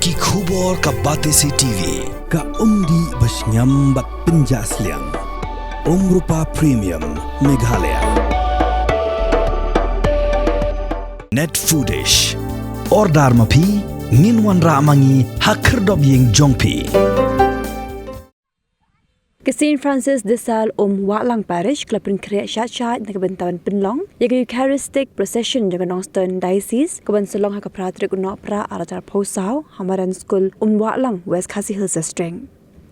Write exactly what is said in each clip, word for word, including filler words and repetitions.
Ki khubor ka Batesi T V, ka umdih ba shngiam bad pynjah sliang. Umrupa Premium, Meghalaya. Net Foodish. Order ma phi, ngin wanrah ma ngi ha khyrdop ïing jong phi. Ka Saint Francis de Sales Umwahlang Parish ka la pynkhreh shat shat na ka bynta ban pynlong ïa ka Eucharistic Procession jong ka Nongstoiñ Diocese, ka ban sa long ha ka phra tarik u Nohprah arhajar arphew saw ha Madan School, Umwahlang, West Khasi Hills District.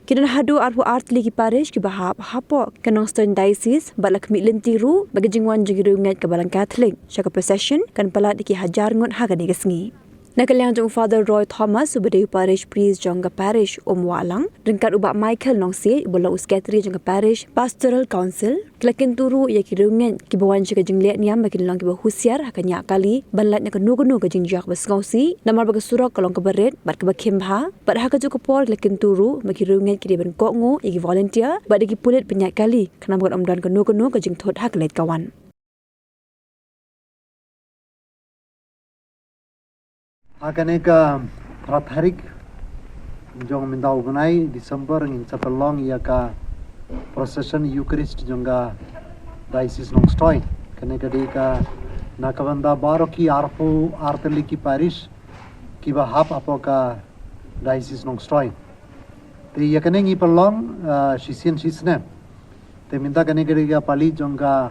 Ki don haduh arphew ar tylli ki parish kiba hap hapoh ka Nongstoiñ Diocese bad la khmih lynti ruh ba ka jingwan jong ki riewngeit ka Balang Catholic sha ka procession kan palat ïa ki hajar ngut ha kane ka sngi. Na ka liang jong u Father Roy Thomas, uba dei u parish priest jong ka parish Umwahlang, ryngkat u Bah Michael Nongsiej, uba long u secretary jong ka Parish Pastoral Council, ki la kyntu ruh ïa ki riewngeit kiba wan sha ka jingleh niam ba kin long kiba husiar ha ka ñiah kali ban lait na kano kano ka jingjia ba sngewsih, namar ba ka surok ka long kaba rit bad kaba khim bha. Bad ha kajuh ka por ki la kyntu ruh ba ki riewngeit ki dei ban kohnguh ïa ki volunteer bad ïa ki pulit pynïaid kali, khnang ba kan ym don kano kano ka jingthut ha ka leit ka wan. Ha kane ka phra tarik jong mynta u bnai December ngin sa pynlong ïa ka procession Eucharist jong ka Diocese Nongstoiñ. Kane ka dei ka na ka bynta baroh ki arphew ar tylli ki parish kiba hap hapoh ka Diocese Nongstoiñ. Te ïa kane ngi pynlong, ah, shisien shisnem. Te mynta kane ka dei ka pali jong ka,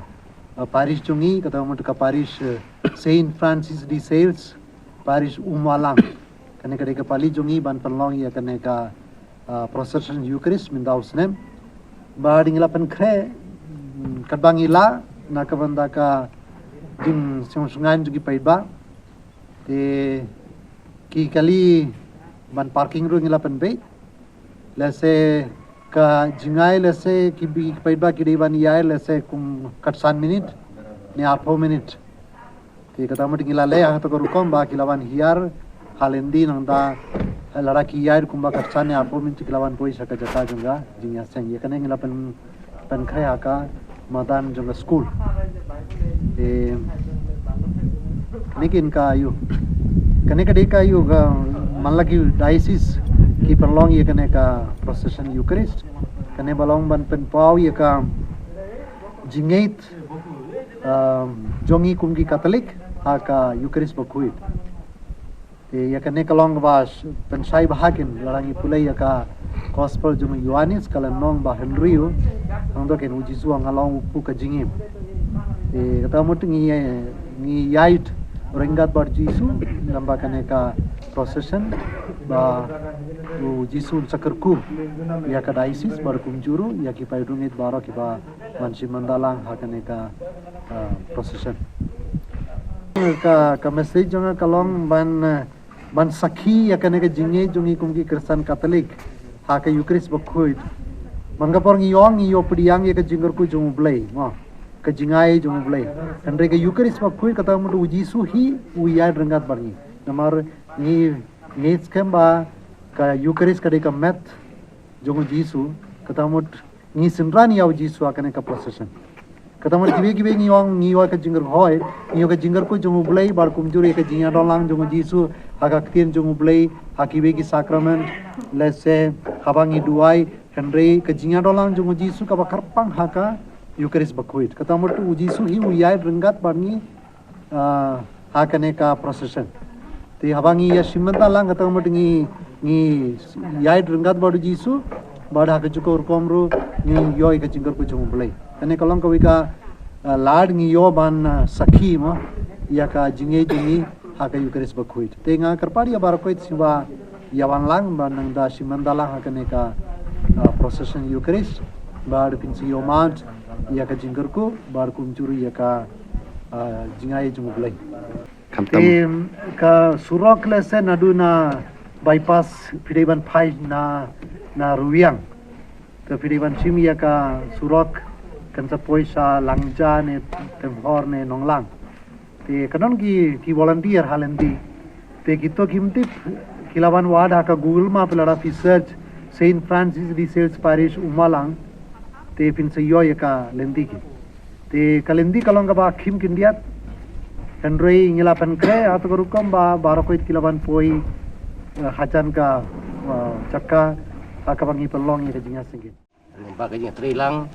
ah, parish jong ngi, kata mut ka parish, eh, Saint Francis de Sales, parish Umwahlang. Kane ka dei ka pali jong ngi ban pynlong ïa kane ka, ah, procession Eucharist mynta u snem. Bad ngi la pynkhreh, mm, katba ngi lah, na ka bynta ka jingsngewsynei jong ki paidbah. Te ki kali ban parking ruh ngi la pynbeit. Lehse ka jingai lehse ki bi paidbah ki dei ban ïaid lehse kum khatsan minit ne arphew minit. Te kata mut ngi la leh ha kato ka rukom ba ki la ban hiar ha lynti nangta lada ki ïaid kumba khatsan ne arphew minit ki la ban poi sha ka jaka jong ka jingïaseng. Ïa kane ngi la pyn pynkhreh ha ka madan jong ka school. Te kane kin ka ïoh, kane ka dei ka ïoh ka man la ki diocese ki pynlong ïa kane ka procession Eucharist. Kane ba long ban pynpaw ïa ka jingngeit, um, jong ngi kum ki Catholic ha ka Eucharist bakhuid. Te ïa kane ka long ba pynshai bha kin, lada ngi pule ïa ka gospel jong u Ïoannis ka lynnong ba hynriew, nangta kin u Jisu nga long u kpu ka jingim. Te kata mut ngi, ngi ïaid ryngkat bad u Jisu lyngba kane ka procession ba u Jisu un sa kyrkhu ïa ka diocese bad kumjuh ruh ïa ki paidbah baroh kiba ban shim bynta lang ha kane ka, ah, procession. Ka, ka message jong nga ka long ban, eh, ban sakhi ïa kane ka jingngeit jong ngi kum ki Khristan Katholik ha ka Eucharist bakhuid. Man ka por ngi ïoh, ngi ïoh pdiang ïa ka jingkyrkhu jong U Blei, mo, ka jingai jong U Blei. Hynrei ka Eucharist bakhuid kata mut u Jisu hi u ïaid ryngkat bad ngi. Namar ngi, ngi skhem ba ka Eucharist ka dei ka met jong u Jisu, kata mut ngi synran ïa u Jisu ha kane ka procession. Kata mut kiwei kiwei ngi ong ngi ïoh ka jingkyrkhu, ngi ïoh ka jingkyrkhu jong U Blei bad kumjuh ïa ka jingïadon lang jong u Jisu ha ka ktien jong U Blei, ha kiwei ki sakrament, lehse haba ngi duwai, hynrei ka jingïadon lang jong u Jisu kaba kyrpang ha ka Eucharist bakhuid. Kata mut u Jisu hi u ïaid ryngkat bad ngi, ah, ha kane ka procession. Te haba ngi ïa shim bynta lang kata mut ngi, ngi ïaid ryngkat bad u Jisu, bad ha kajuh ka rukom ruh ngi ïoh ïa ka jingkyrkhu jong U Blei. Kane ka long kawei ka, ah, lad ngi ïoh ban, ah, sakhi mo ïa ka jingngeit jong ngi ha ka Eucharist bakhuid. Te nga kyrpad ïa baroh kawei sngewbha ïa wan lang bad nang da shim bynta lang ha kane ka, ah, procession Eucharist bad pynshai ïa u mat ïa ka jingkyrkhu bad kumjuh ïa ka, ah, jingai jong U Blei. Khamtam. Te ka surok lehse naduh na bypass phi dei ban phai na, na Ruwiang. Te phi dei ban shim ïa ka surok kan sa poi sha Langja ne Temhor ne Nonglang. Te ka don ki, ki volunteer ha lynti. Te kito kim tip, ki la ban wad ha ka Google Map lada phi search Saint Francis de Sales Parish Umwahlang. Te phin sa ïoh ïa ka lynti ki. Te ka lynti ka long kaba khim khyndiat. Hynrei ngi la pynkhreh ha kato ka rukom ba baroh kawei ki la ban poi hajan ka jaka ha kaba ngi pynlong ïa ka jingïaseng. Ba ka jingïatreilang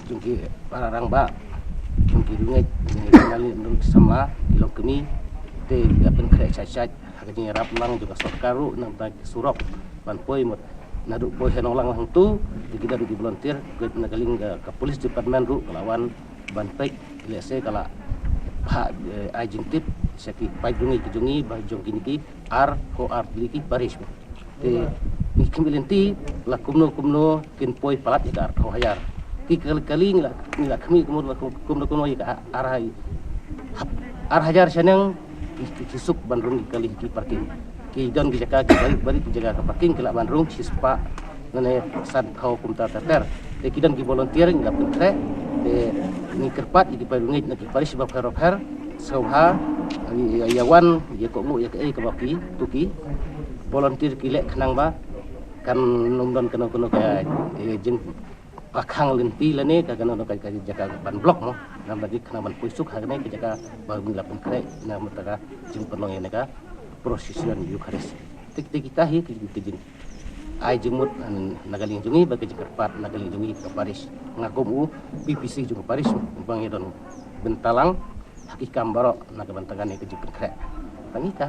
jong ki para rangbah, jong ki riewngeit, jong ki mali, jong ki samla, ki longkmie, te ki la pynkhreh shait shait ha ka jingïarap lang jong ka sorkar ruh, na bynta ki surok ban poi mut naduh poi ha Nonglang hangtu, te ki don ki volunteer, na ka liang ka police department ruh ka la wan ban peit, lehse ka la phah ai jingtip sha ki paidbynriew ki jong ngi ba jong kine ki ar ko ar tylli ki parish. Te ngi khmih lynti la kumno kumno kin poi palat ïa ka ar ko hajar. Ki kali kali ngi la, ngi la khmih kumno kumno ïa ka ar, ar hajar shaneng ki suk ban rung ki kali ki parking. Ki don ki jaka ki bari bari ki jaka ka parking ki la ban rung shispah lane sanphew kumta ter ter. Te ki don ki volunteer ngi la pynkhreh. Te ngi kyrpad ïa ki paidbynriew na ki parish bapher bapher sngewbha ïa wan ïa kohnguh ïa kaei kaba ki tu ki volunteer ki leh khnang ba kan nym don kano kano ka jing pakhang lynti lane ka kano kano ka jaka ban block mo. Namar ba ki khnang ban poi suk ha kane ka jaka ba ngi la pynkhreh namar ka jingpynlong ïa ka procession Eucharist. Te kita hi ki jing ai jingmut na ka liang jong ngi bad ka jingkyrpad na ka liang jong ngi ka parish. Nga kum u P P C jong ka parish ba ngi don bynta lang ha ki kam baroh na ka bynta kane ka jingpynkhreh. Tang ita.